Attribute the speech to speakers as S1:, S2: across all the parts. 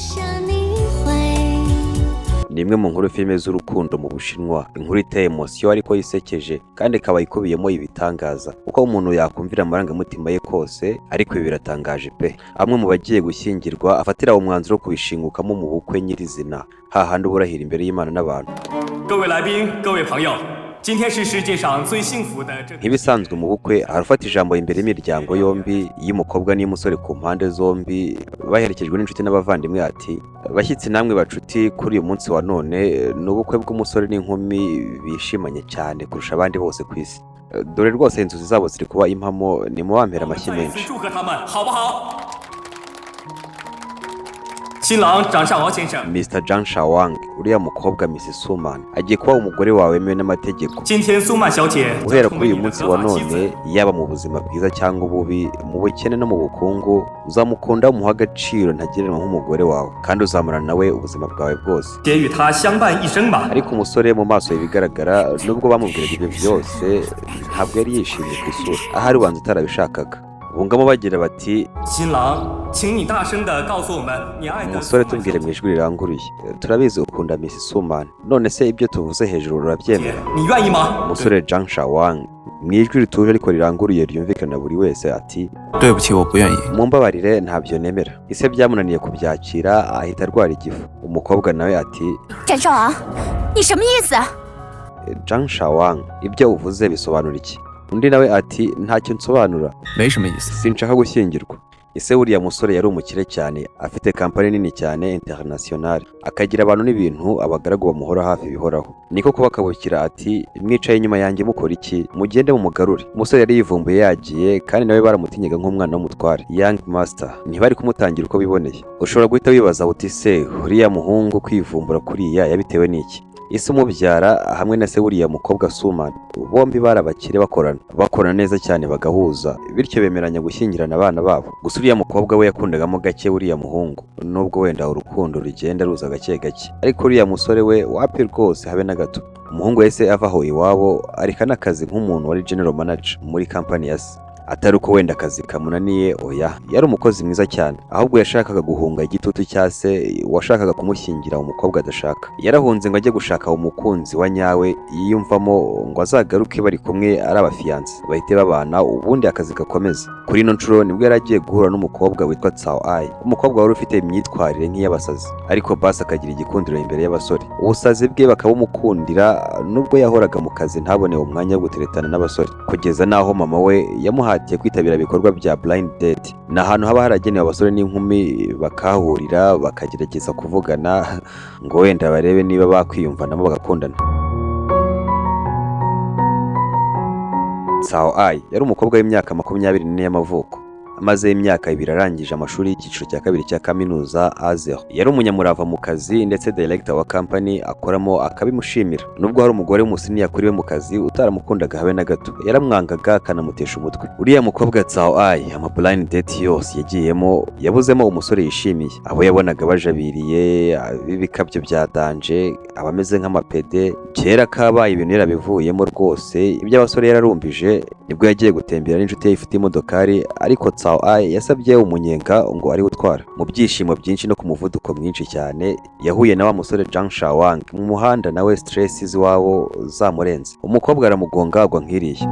S1: 想你会。
S2: Ni imwe mu nkuru filime z'urukundo mu Bushinwa, inkuru iteye émotion ariko isekeje kandi ikaba ikubiyemo ibitangaza uko umuntu yakumvira amarangamutima ye kose. Ariko ibi biratangaje pe! Amwe mu bagiye gushyingirwa afatira umwanzuro wo kubishingukamo mu bukwe nyirizina, hahandi uba urahira imbere y'Imana n'abantu.
S3: 各位来宾，各位朋友，今天是世界上最幸福的这个。
S2: Nk'ibisanzwe mu bukwe, harafata ijambo imbere y'imiryango yombi, y'umukobwa n'iy'umusore ku mpande zombi, baherekejwe n'inshuti n'abavandimwe, ati: "Bashyitsi namwe bacuti, kuri uyu munsi wa none ni ubukwe bw'umusore n'inkumi bishimanye cyane kurusha abandi bose ku isi. Dore rwose inzozi zabo ziri kuba impamo, nimubampera amashyi
S3: 再一次
S2: menshi."
S3: 祝贺他们，好不好？新郎张尚鳌先生，
S2: Mr Zhang Shawang, uriya mukobwa Miss Suman agiye kuba umugore wawe wemewe n'amategeko.
S3: 今天苏曼小姐
S2: Guhera kuri uyu munsi wa none, yaba mu buzima bwiza cyangwa ububi, mu bukene no mu bukungu, uzamukunda, umuha agaciro ntagereranywa nk'umugore wawe, kandi uzamarana nawe ubuzima bwawe bwose.
S3: 姐与他相伴一生吧。
S2: Ariko umusore mu maso ibigaragara, nubwo bamubwiraga ibyo byose, ntabwo yari yishimye ku isura, ahari ubanza utarabishakaga. Bungamo bagira bati:
S3: 新郎，请你大声的告诉我们你爱的
S2: "Umusore, tubwire mu ijwi riranguruye, turabizi ukunda Miss Suman, none se ibyo tuvuze hejuru urabyemera?"
S3: 你愿意吗？
S2: Umusore Zhang Shawang mu ijwi rituje ariko riranguruye ryumvikana buri wese ati:
S4: 对不起，我不愿意。
S2: "Mumbabarire, ntabyo nemera." Ise byamunaniye kubyakira, ahita arwara igifu. Umukobwa nawe ati:
S5: 展少昂，你什么意思？
S2: "Zhang Shawang, ibyo uvuze bisobanura iki?" Undi nawe ati: "Ntacyo nsobanura."
S4: 没什么意思。
S2: "Sinshaka gushyingirwa." Ese uriya musore yari umukire cyane, afite kampani nini cyane international, akagira abantu n'ibintu, abagaragu bamuhora hafi bihoraho. Niko kubakabukira ati: "Mwicaye inyuma yanjye mukora iki? Mugende mumugarure." Umusore yari yivumbuye yagiye, kandi nawe baramutinyaga nk'umwana w'umutware, young master, ntibari kumutangira uko biboneye. Ushobora guhita wibaza uti: "Se uriya muhungu kwivumbura kuriya yabitewe n'iki?" Ise umubyara hamwe na se wuriya mukobwa Suman bombi bari abakire, bakorana neza cyane, bagahuza, bityo bemeranya gushyingirana abana babo. Gusa uriya mukobwa we yakundagamo gake uriya muhungu, nubwo wenda urukundo rugenda ruza gake gake, ariko uriya musore we wapi rwose, habe na gato. Umuhungu yahise ava aho iwabo, areka n'akazi nk'umuntu wari general manager muri kampani ya se. Atari uko wenda akazi kamunaniye, oya, yari umukozi mwiza cyane, ahubwo yashakaga guhunga igitutu cya se washakaga kumushyingira umukobwa adashaka. Yarahunze ngo ajye gushaka umukunzi wa nyawe yiyumvamo, ngo azagaruke bari kumwe ari abafiancé, bahite babana, ubundi akazi gakomeza. Kuri ino nshuro nibwo yari agiye guhura n'umukobwa witwa Tsao Ai, umukobwa wari ufite imyitwarire nk'iy'abasazi, ariko basi akagira igikundiro imbere y'abasore, ubusazi bwe bakabumukundira, nubwo yahoraga mu kazi ntabone umwanya wo guteretana n'abasore, kugeza n'aho mama we yamuhatiye kwitabira ibikorwa bya blind date. Ni ahantu haba haragenewe abasore n'inkumi bakahahurira, bakagerageza kuvugana ngo wenda barebe niba bakwiyumvanamo bagakundana. Tsao Ai yari umukobwa w'imyaka 24 y'amavuko, amaze imyaka 2 arangije amashuri y'icyiciro cya kabiri cya kaminuza A0. Yari umunyamurava mu kazi, ndetse director wa company akoramo akabimushimira, nubwo hari umugore w'umusenior kuri we mu kazi utaramukundaga habe na gato, yaramwangaga akanamutesha umutwe. Uriya mukobwa Tsao Ai, ama blind date yose yagiyemo yabuzemo umusore yishimiye. Abo yabonaga bajabiriye, ab'ibikabyo bya danger, abameze nk'amapede. Kera kabaye ibintu yarabivuyemo rwose, iby'abasore yararumbije. Nibwo yagiye gutembera n'inshuti ye ifite imodokari, ariko Tsao Ai yasabye umunyenga ngo ariwe utwara. Mu byishimo byinshi no ku muvuduko mwinshi cyane, yahuye na wa musore Zhang Shawang mu muhanda, nawe stress z'iwabo zamurenze, umukobwa aramugonga agwa nk'iriya.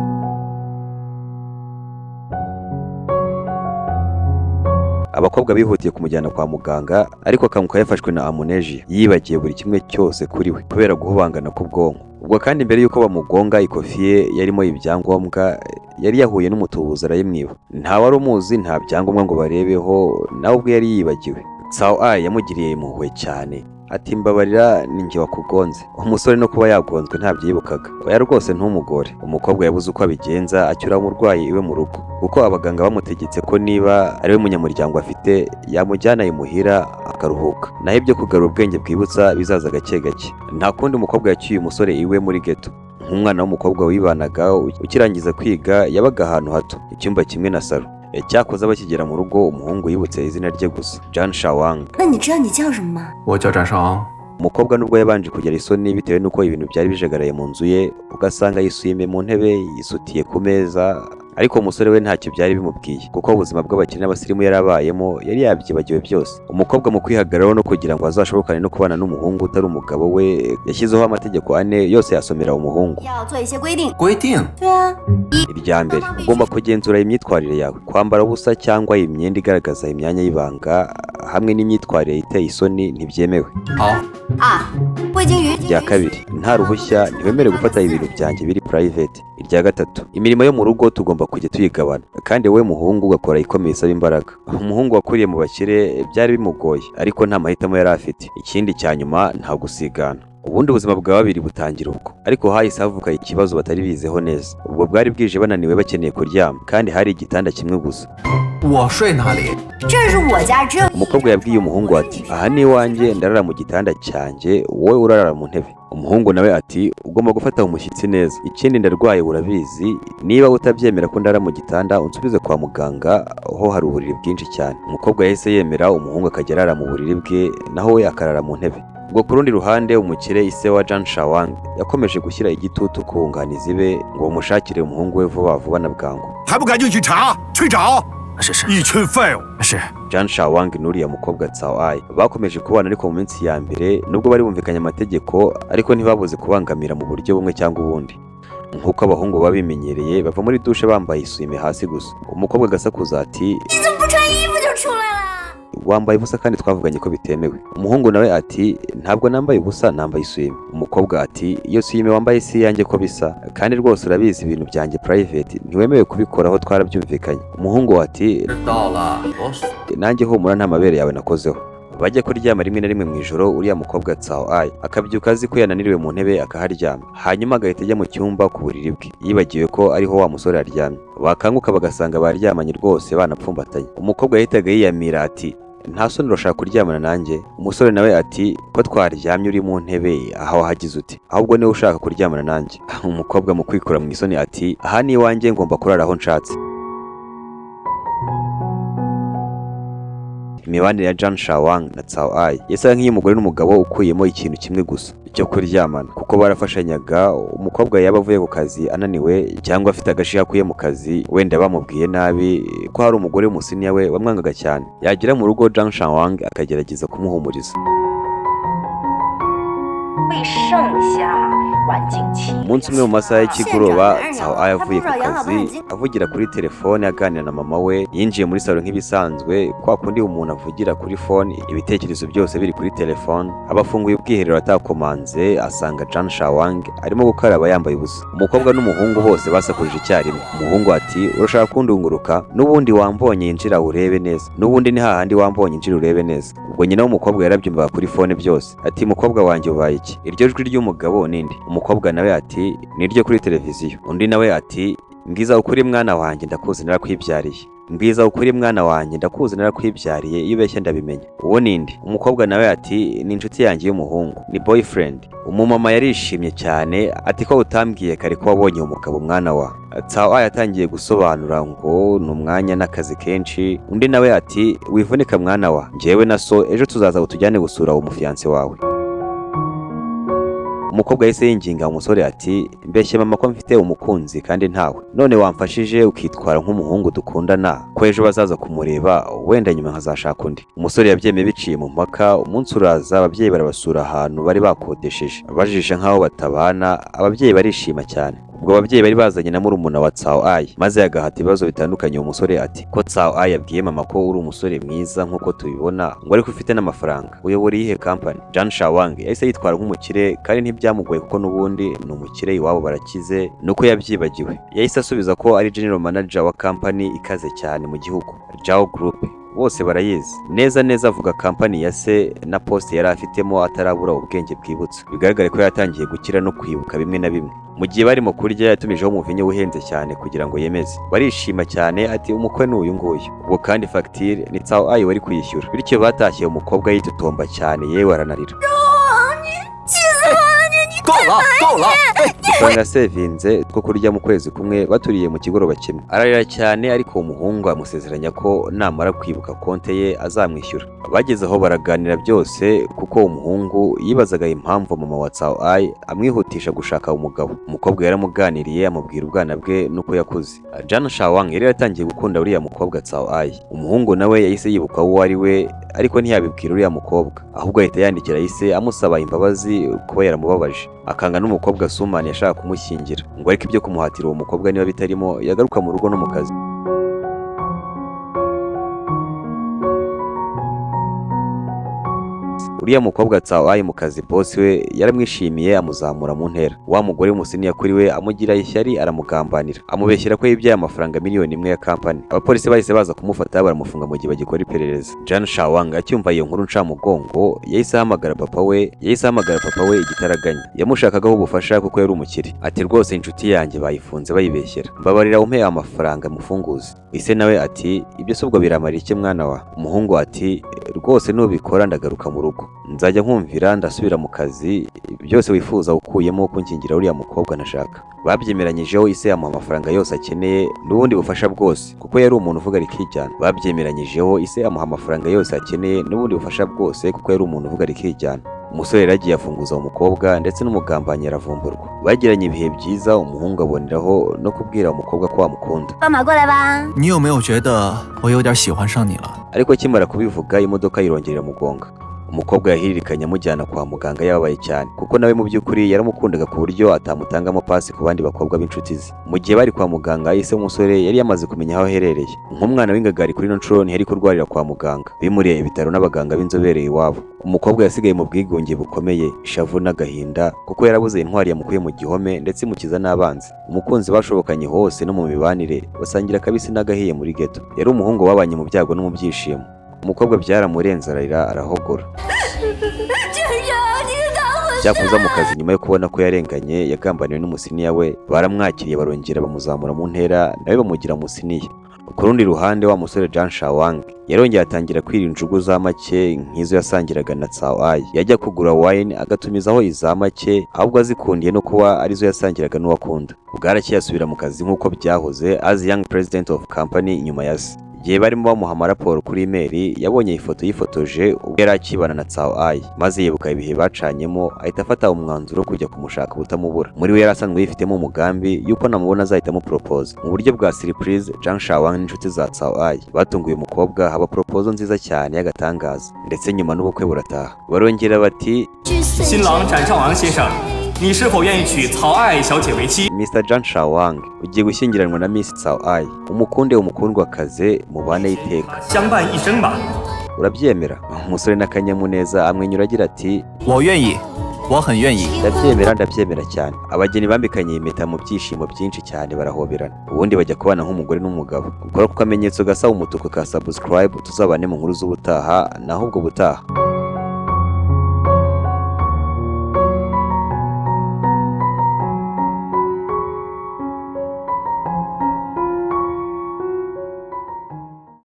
S2: Abakobwa bihutiye kumujyana kwa muganga, ariko akanguka yafashwe na amnesia, yibagiye buri kimwe cyose kuri we kubera guhubangana k'ubwonko. Ubwo kandi mbere y'uko bamugonga, ikofi ye yarimo ibyangombwa yari yahuye n'umutubuzi arayimwiba. Nta wari umuzi, nta byangombwa ngo barebeho, nawe ubwe yari yibagiwe. Tsao Ai yamugiriye impuhwe cyane, ati: "Mbabarira, ni njye wakugonze." Umusore no kuba yagonzwe ntabyibukaga. "Oya rwose, ntumugore." Umukobwa yabuze uko abigenza, acyura umurwayi iwe mu rugo, kuko abaganga bamutegetse ko niba ari we munyamuryango afite yamujyana imuhira akaruhuka, naho ibyo kugarura ubwenge bwibutsa bizaza gake gake. Nta kundi, umukobwa yacyuye umusore iwe muri ghetto nk'umwana w'umukobwa wibanaga ukirangiza kwiga. Yabaga ahantu hato, icyumba kimwe na salo. Cyakoze bakigera mu rugo, umuhungu yibutse izina rye gusa, Jan Shawang.
S5: 那你知道你叫什么吗？
S4: 我叫展少昂。
S2: Umukobwa nubwo yabanje kugira isoni bitewe n'uko ibintu byari bijagaraye mu nzu ye, ugasanga yisuyime mu ntebe, yisutiye ku meza, Ariko umusore we ntacyo byari bimubwiye, kuko ubuzima bw'abakire n'abasirimu yarabayemo yari yabyibagiwe byose. Umukobwa mu kwihagararaho no kugira ngo azashobokane no kubana n'umuhungu utari umugabo we, yashyizeho amategeko ane yose yasomera umuhungu.
S5: 要做一些规定。
S4: 规定。
S5: 对啊，
S2: Irya mbere, ugomba kugenzura imyitwarire yawe. Kwambara ubusa cyangwa imyenda igaragaza imyanya y'ibanga hamwe n'imyitwarire iteye isoni ntibyemewe.
S4: 好，
S5: 啊，未经允
S2: Irya kabiri, nta ruhushya ntiwemerewe gufata ibintu byanjye biri private. Irya gatatu, imirimo yo mu rugo tugomba kujya tuyigabana, kandi wowe muhungu ugakora ikomeye isaba imbaraga. Umuhungu wakuriye mu bakire byari bimugoye, ariko nta mahitamo yari afite. Ikindi cya nyuma, nta gusigana. Ubundi ubuzima bwa babiri butangira ubwo, ariko hahise havuka ikibazo batari bizeho neza. Ubwo bwari bwije, bananiwe, bakeneye kuryama, kandi hari igitanda kimwe gusa.
S4: 我睡哪里？
S5: 这是我家，只有一
S2: Umukobwa yabwiye umuhungu ati: "Aha ni iwanjye, ndarara mu gitanda cyanjye, wowe urarara mu ntebe." Umuhungu nawe ati: "Ugomba gufata umushyitsi neza. Ikindi ndarwaye urabizi, niba utabyemera ko ndara mu gitanda unsubize kwa muganga, ho hari uburiri bwinshi cyane." Umukobwa yahise yemera, umuhungu akajya arara mu buriri bwe, naho we akarara mu ntebe. Ubwo ku rundi ruhande, umukire ise wa Jan Shawang yakomeje gushyira igitutu ku bunganizi be ngo bamushakire umuhungu we vuba vuba na bwangu.
S1: 还不赶紧去查去找！
S3: 是是
S1: 一群废物！
S3: 是，
S2: Jan Shawang n'uriya mukobwa Tsao Ai bakomeje kubana, ariko mu minsi ya mbere nubwo bari bumvikanye amategeko, ariko ntibabuze kubangamira mu buryo bumwe cyangwa ubundi. Nk'uko abahungu baba bimenyereye, bava muri dushe bambaye isume hasi gusa. Umukobwa agasakuza ati:
S5: 你怎么不穿衣服就出来了？
S2: "Wambaye ubusa kandi twavuganye ko bitemewe." Umuhungu nawe ati: "Ntabwo nambaye ubusa, nambaye isume." Umukobwa ati: "Iyo sume wambaye si iyanjye ko bisa, kandi rwose urabizi ibintu byanjye private ntiwemewe kubikoraho, twarabyumvikanye." Umuhungu ati:
S4: 知道了，啰嗦。
S2: "Nanjye humura, nta mabere yawe nakozeho." Bajya kuryama, rimwe na rimwe mu ijoro uriya mukobwa Tsao Ai akabyuka azi ko yananiriwe mu ntebe, akaharyama, hanyuma agahita ajya mu cyumba ku buriri bwe, yibagiwe ko ariho wa musore aryamye. Bakanguka bagasanga baryamanye rwose, banapfumbatanye. Umukobwa yahitaga yiyamira ati: "Nta soni, urashaka kuryamana nanjye?" Umusore nawe ati: "Ko twaryamye uri mu ntebe, aha wahagize ute? Ahubwo niwe ushaka kuryamana nanjye." Umukobwa mu kwikura mu isoni ati: "Aha ni iwanjye, ngomba kurara aho nshatse." Imibanire ya Jan Shawang na Tsao Ai yasaga nk'iy'umugore n'umugabo, ukuyemo ikintu kimwe gusa cyo kuryamana, kuko barafashanyaga. Umukobwa yaba avuye ku kazi ananiwe cyangwa afite agashiha akuye mu kazi, wenda bamubwiye nabi ko hari umugore w'umusiniya we wamwangaga cyane, yagera mu rugo Jan Shawang akagerageza kumuhumuriza.
S6: 被盛夏晚景凄
S2: Umunsi umwe mu masaha y'ikigoroba, Tsao Ai avuye ku kazi avugira kuri telefone aganira na mama we, yinjiye muri salo nk'ibisanzwe, kwa kundi umuntu avugira kuri phone ibitekerezo byose biri kuri telefone. Aba afunguye ubwiherero atakomanze, asanga Jan Shawang arimo gukaraba yambaye ubusa. Umukobwa n'umuhungu bose basakurije icyarimwe. Umuhungu ati: "Urashaka kundunguruka? N'ubundi wambonye, injira urebe neza. N'ubundi ni hahandi wambonye, injira urebe neza." Ubwo nyina w'umukobwa yarabyumvaga kuri phone byose, ati: "Mukobwa wanjye, ubaye iki? Iryo jwi ry'umugabo ninde?" Umukobwa nawe ati: "Niryo kuri televiziyo." Undi nawe ati: "Mbwiza ukuri mwana wanjye, ndakuzi narakwibyariye. Mbwiza ukuri mwana wanjye, ndakuzi narakwibyariye, iyo ubeshya ndabimenya. Uwo ninde?" Umukobwa nawe ati: "Ni inshuti yanjye y'umuhungu, ni boyfriend." Umumama yarishimye cyane ati: "Ko utambwiye kare ko wabonye uwo mugabo, mwana wa?" Tsao Ai yatangiye gusobanura ngo ni umwanya n'akazi kenshi. Undi nawe ati: "Wivunika mwana wa, njyewe na so ejo tuzaza utujyane gusura uwo mufiancé wawe." Umukobwa yahise yinginga umusore ati: "Mbeshye mama ko mfite umukunzi kandi ntawe. None wamfashije ukitwara nk'umuhungu dukundana, ko ejo bazaza kumureba, wenda nyuma nkazashaka undi." Umusore yabyemeye biciye mu mpaka. Umunsi uraza, ababyeyi barabasura ahantu bari bakodesheje, bajijisha nk'aho batabana. Ababyeyi barishima cyane. Ubwo ababyeyi bari bazanye na murumuna wa Tsao Ai, maze agahata ibibazo bitandukanye uwo musore ati: "Ko Tsao Ai yabwiye mama ko uri umusore mwiza nk'uko tubibona, ngo ariko ufite n'amafaranga, uyobora iyihe company?" Jan Shawang yahise yitwara nk'umukire, kandi ntibyamugoye kuko n'ubundi ni umukire, iwabo barakize, nuko yabyibagiwe. Yahise asubiza ko ari general manager wa company ikaze cyane mu gihugu, Jao Group, bose barayizi neza neza. Avuga kampani ya se na poste yari afitemo atarabura ubwenge bwibutsa. Bigaragare ko yatangiye gukira no kwibuka bimwe na bimwe. Mu gihe barimo kurya, yatumijeho umuvinyo uhenze cyane kugira ngo yemeze. Barishima cyane ati: "Umukwe ni uyu nguyu." Ubwo kandi fagitire ni Tsao Ai wari kuyishyura. Bityo batashye umukobwa yitotomba cyane, yewe aranarira.
S5: 气死我了！你
S4: 够了，够了！哎，
S2: Udufaranga yasevinze two kurya mu kwezi kumwe baturiye mu kigoroba kimwe. Ararira cyane, ariko uwo muhungu amusezeranya ko namara kwibuka konte ye azamwishyura. Bageze aho baraganira byose, kuko uwo muhungu yibazaga impamvu mama wa Tsao Ai amwihutisha gushaka umugabo. Umukobwa yaramuganiriye, amubwira ubwana bwe n'uko yakuze. Jan Shawang yari yaratangiye gukunda uriya mukobwa Tsao Ai. Umuhungu nawe yahise yibuka uwo ari we, ariko ntiyabibwira uriya mukobwa, ahubwo ahita yandikira yahise amusaba imbabazi kuba yaramubabaje, akanga n'umukobwa Sumani yashaka kumushyingira, ngo ariko ibyo kumuhatira uwo mukobwa niba bitarimo yagaruka mu rugo no mu kazi. Uriya mukobwa Tsao Ai mu kazi, boss we yaramwishimiye, amuzamura mu ntera. Wa mugore w'umusiniya kuri we amugira ishyari, aramugambanira, amubeshyera ko yibyaye amafaranga 1 miliyoni ya kampani. Abapolisi bahise baza kumufata, baramufunga mu gihe bagikora iperereza. Jan Shawang acyumva iyo nkuru ncamugongo, yahise ahamagara papa we igitaraganya. Yamushakagaho ubufasha kuko yari umukire. Ati: "Rwose inshuti yanjye bayifunze bayibeshyera, mbabarira umpe amafaranga mufunguze." Ise nawe ati: "Ibyo si ubwo biramara iki, mwana wa?" Umuhungu ati: "Rwose nubikora ndagaruka mu rugo, nzajya nkumvira, ndasubira mu kazi, byose wifuza ukuyemo kunkingira uriya mukobwa ntashaka." Babyemeranyijeho, ise yamuha amafaranga yose akeneye n'ubundi bufasha bwose kuko yari umuntu uvuga rikijyana. Babyemeranyijeho, ise amuha amafaranga yose akeneye n'ubundi bufasha bwose kuko yari umuntu uvuga rikijyana. Umusore yari agiye afunguza umukobwa, ndetse n'umugambanyi aravumburwa. Bagiranye ibihe byiza, umuhungu aboneraho no kubwira umukobwa ko amukunda.
S5: 爸妈过来吧。
S4: 你有没有觉得我有点喜欢上你了？
S2: Ariko akimara kubivuga, imodoka irongera iramugonga. Umukobwa yahiririkanye amujyana kwa muganga yababaye cyane, kuko nawe mu by'ukuri yaramukundaga ku buryo atamutangamo pasi ku bandi bakobwa b'inshuti ze. Mu gihe bari kwa muganga, ise w'umusore yari yamaze kumenya aho aherereye. Nk'umwana w'ingagari, kuri ino nshuro ntiyari kurwarira kwa muganga, bimuriye ibitaro n'abaganga b'inzobere iwabo. Umukobwa yasigaye mu bwigunge bukomeye, ishavu n'agahinda, kuko yarabuze intwari yamukuye mu gihome ndetse imukiza n'abanzi, umukunzi bashobokanye hose no mu mibanire, basangira akabisi n'agahiye muri ghetto. Yari umuhungu babanye mu byago no mu byishimo. Umukobwa byaramurenze, ararira, arahogora.
S5: 俊生，你是咋回事？
S2: Cyakoze mu kazi, nyuma yo kubona ko yarenganye, yagambaniwe n'umusiniya we, baramwakiriye, barongera bamuzamura mu ntera, nawe bamugira umusiniya. Ku rundi ruhande, wa musore Jan Shawang yarongeye atangira kwira injugu za make nk'izo yasangiraga na Tsao Ai. Yajya kugura wine agatumizaho iza make, ahubwo azikundiye no kuba arizo yasangiraga n'uwakunda. Bwarakeye asubira mu kazi nk'uko byahoze as young president of company inyuma ya se. Igihe barimo bamuha amaraporo kuri email, yabonye ifoto yifotoje ubwo yari akibana na Tsao Ai, maze yibuka ibihe bacanyemo, ahita afata umwanzuro wo kujya kumushaka ubutamubura. Muri we yari asanzwe yifitemo umugambi yuko namubona azahita amupropose mu buryo bwa surprise. Jean Shawang n'inshuti za Tsao Ai batunguye umukobwa, haba proposal nziza cyane y'agatangaza, ndetse nyuma n'ubukwe burataha. Barongera bati:
S3: 新郎展少昂先生，你是否愿意娶曹爱小姐为妻？
S2: "Mr Jean Shawang, ugiye gushyingiranwa na Miss Tsao Ai, umukunde, umukundwakaze, mubane iteka."
S3: 相伴一生吧。
S2: Urabyemera?" Umusore n'akanyamuneza amwenyura agira ati:
S4: 我愿意，我很愿意。
S2: "Ndabyemera, ndabyemera cyane." Abageni bambikanye impeta mu byishimo byinshi cyane, barahoberana, ubundi bajya kubana nk'umugore n'umugabo. Ukora ku kamenyetso gasa umutuku ka subscribe, tuzabane mu nkuru z'ubutaha. Naho ubwo butaha.